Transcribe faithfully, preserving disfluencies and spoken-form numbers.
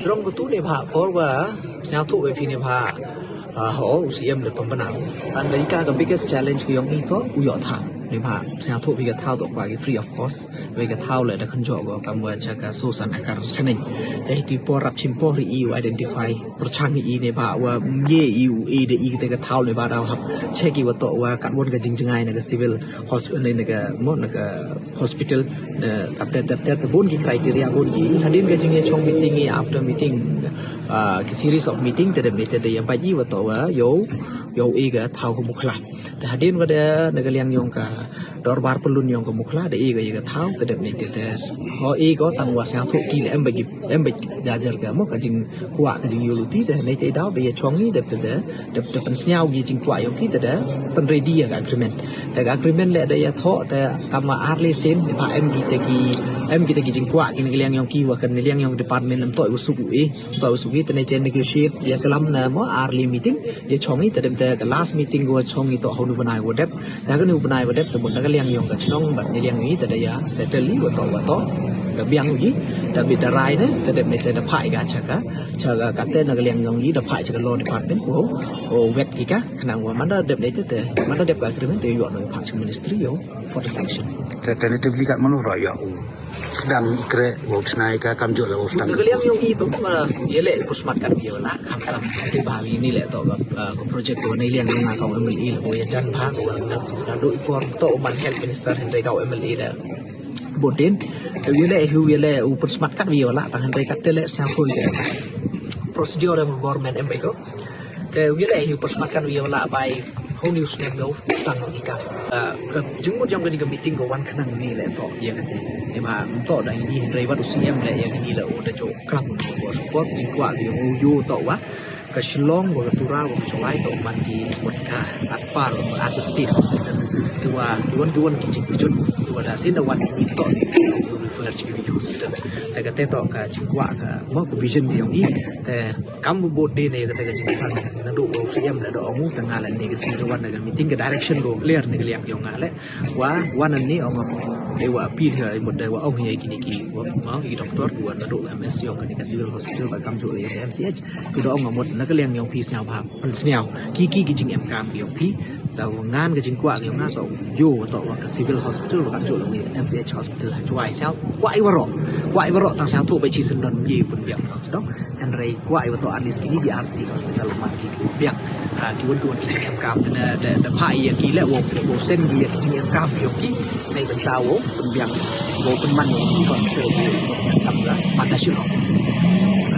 Rong ka tu ne bha por wa sñiawthooh wa phi ne bha, ah, ho u C M de pynbna. Tang da i ka ka biggest challenge ka yong i toh u yoh thaw. Ne bha sñiawthooh phi ka thaw toh kwah ki free of cost. Wei ka thaw le da kynjoh ko kam wa cha ka so san akar chaneng. Te tu por rap chim por i u identify pyrchang i ne bha wa ye i u e de i te ka thaw ne bha da hap check i wa toh wa katwon ka jingjngai na ka civil hos-, ne, ne ka mo na ka hospital, eh, kate, te, te, te bun ki criteria bun ki. Hadien ka jingyachong meeting i, after meeting, ah, ki series of meeting, te dep ni te, te ya bait i wa toh wa yow, yow e ka thaw ka Mukhla. Te hadien wa da na ka liang yong ka dorbar pyllun yong ka Mukhla, da e ka ya ka thaw, te dep ni te, te ho e ko tang wa sñiawthooh ki le em bait ki, em bait ki jajar ka mo ka jingkwah ka jingyoluti, te nei te daw da yachong i, dep te, te dep, dep pynsñiaw ki jingkwah yong ki, te da pynready ya ka agreement. Te ka agreement le da ya thoh, te kam wa ar le sien, ne bha em ki te ki, em ki te ki jingkwah ki ne ka liang yong ki wa ka ne liang yong department em toh wa suk u e, toh wa suk i, te nei te negotiate ya ka lam na mo ar le meeting, yachong i, te dem te ka last meeting wa chong i toh hau nu bnai wa dep, te ka nu bnai wa dep, te bun na ka liang yong ka chnong, bad ne liang i, te da ya settle i, wa toh, wa toh, da biang i, da bi da rai ne, te dem ne te da phah i ka cha ka, cha ka, kate na ka liang yong i, da phah cha ka law department, wa, o wet ki ka, Khnang wa manda dep ne te te, manda dep ka agreement te yoh no pha chi ministry yo for the sanction. Te tentatively kat mano ro yoh u sdang i kre wa u tnai ka kamjooh le wa u sdang. Ka liang yong i ba, ba, ye le pus mat kat yoh la, kam kam te ba wi ni le to ba, ah, ko project ko ni liang yong ka M L A le ko ya jan ba ko ba na do i por to man health minister hynrei ka M L A le. Botin, te ye le hu ye le u pus mat kat yoh la, ta hynrei kat te le sñiawthooh i procedure yong government em ba ko. Te u ye le hi u pus mat kat yoh la bai hau ni u snem yoh u sdang no ni ka. Ah, ka jingmut yong kani ka meeting ko wan khnang ni le to ya kate. Ni ma to da ini hynrei wat u C M le ya kani le u da jo klam ko support jingkwah yoh u yoh to wa ka Shillong wa ka Tura wa ka Jowai to man ki wat ka at par wa as a state hospital. Te wa ki wan ki wan ki jingkjut te wa da sin da wan ini to ni u refer chi ki hospital. Te kate to ka jingkwah ka mo ka vision yong i te Kam u bot de ne kata ka jingkhan, na du u C M da da ong u, ta nga la ne ka sini da wan na ka meeting ka direction ko clear ne ka liang yong nga le. Wa, wan ne ong, de wa appeal ha, i mut de wa ong ya kini ki, wa, ma, i doctor, wa na du M S yong kani ka civil hospital, ba kamjooh le yong M C H. Ki da ong mut na ka liang yong phi sñiaw bha, pynsñiaw. Ki, ki, ki jingem kam yong phi, ta wa ngan ka jingkwah yong nga, ta yoh, ta wa ka civil hospital, ba kamjooh le M C H hospital, ha Jowai sñiaw, kwah i waroh, kwah i waroh, tang sñiawthooh ba chi sendon ye pynbiang. Dong, hynrei kwah i wa toh at least kini ki arti hospital mat ki ki biang. Ah, ki wan ki wan ki jingem kam te na da, da pha i ya ki le wow, wow sen ki ya ki jingem kam yong ki. Nei bynta wow pynbiang, wow pynman yong ki hospital ki kam la mat da Shillong.